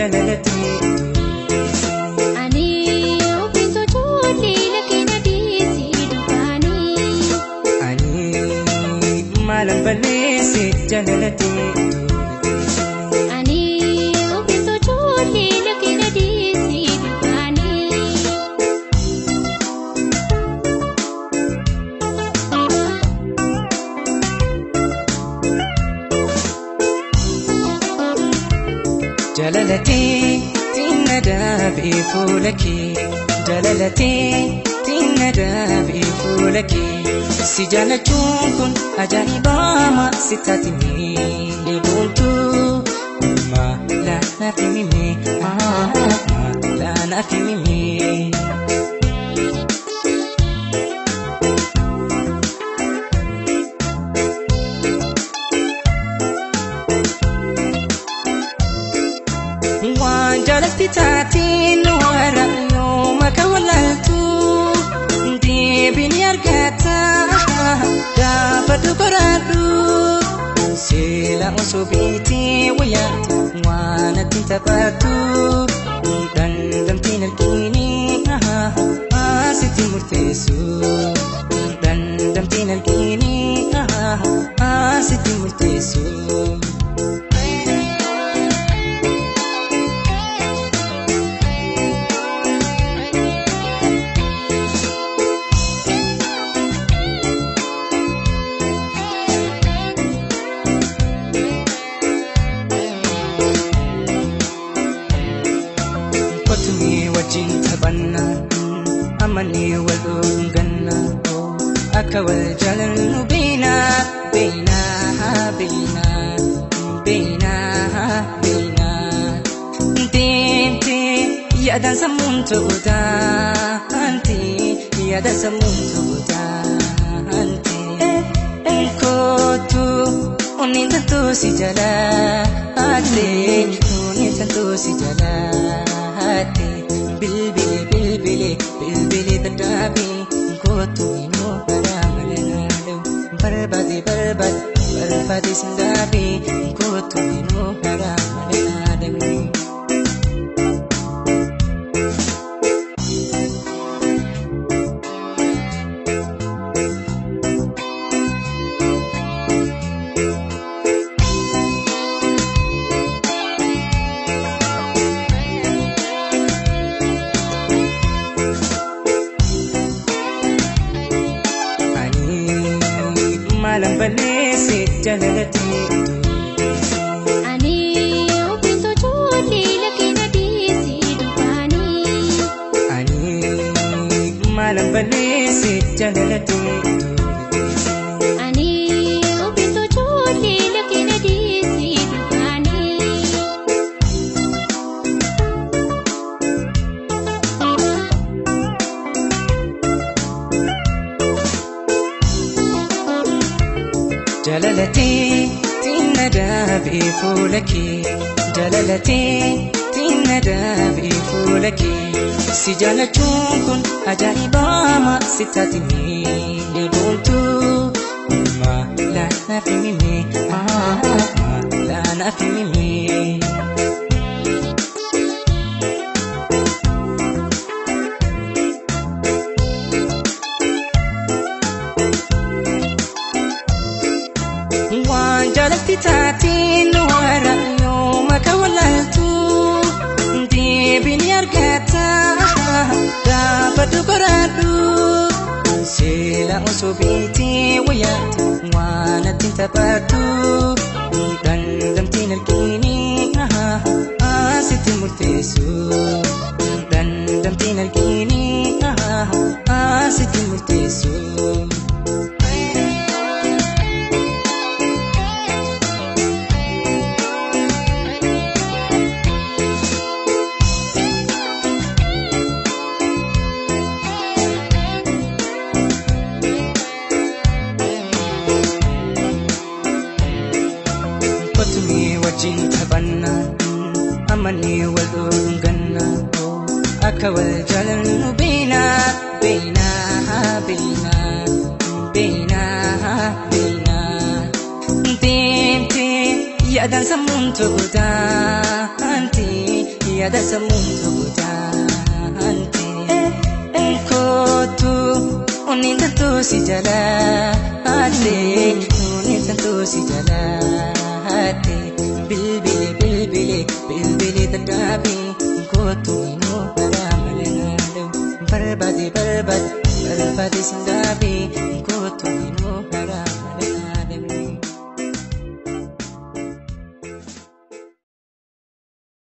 jaalalatti. Ani ofiitu ijoollee lakkee na dhiisii dhugaanii. Ani maalan balleesse jaalalatti. Ani ofiitu ijoollee lakkee na dhiisii dhugaanii. Jaalalatti xiinna daabee fuula kee jaalalatti xiinna daabee fuula kee si jaalachuun kun ajaa'ibaama si taatee boontuu maala naaf himime maala naaf himime. Waan jaalatti taateen warra yooma kan walaaltu deebiin argata gaafa dhugoraadhu seela osoo beektee wayyaatu waan ati taphattu dandamtiin argini asitti murteessu dandamtiin argini asitti murteessu. Kottumee wajjin taphanna amanee wal dhunganna akka wal jaalannu beena beena beena beena beena deemtee yaadaan sammuun ta'uu taanti yaadaan sammuun ta'uu taanti kootu onneen tantoo si jalaate onneen tantoo si jalaate bilbile bilbile bilbile dadhaabee kootu inoo karaa malanaa barbaade barbaade barbaade sindaabee kootu inoo karaa malanaa. Ani maalan balleesse jaalalatti. Ani ofiitu ijoollee lakkee na dhiisii dhugaanii. Ani maalan balleesse jaalalatti. Ani ofiitu ijoollee lakkee na dhiisii dhugaanii. Jaalalatti xiinna daabee fuula kee jaalalatti xiinna daabee fuula kee si jaalachuun kun ajaa'ibaama si taatee boontuu maala naaf himime maala naaf himime. Waan jaalatti taateen warra yooma kan walaaltu deebiin argata gaafa dhugoraadhu seela osoo beektee wayyaatu waan ati taphattu dandamtiin argini asitti murteessu dandamtiin argini asitti murteessu. Kottumee wajjin taphanna amanee wal dhunganna akka wal jaalannu beena beena beena beena beena deemtee yaadaan sammuun tokko taanti Yaada sammuun tuutaante kootu onneen tantuu si jalaatte onneen tantuu si jalaatte bilbili bilbili bilbili takkaafi kootu immoo karaa malee barbaade barbaade barbaade si dhaabe kootu.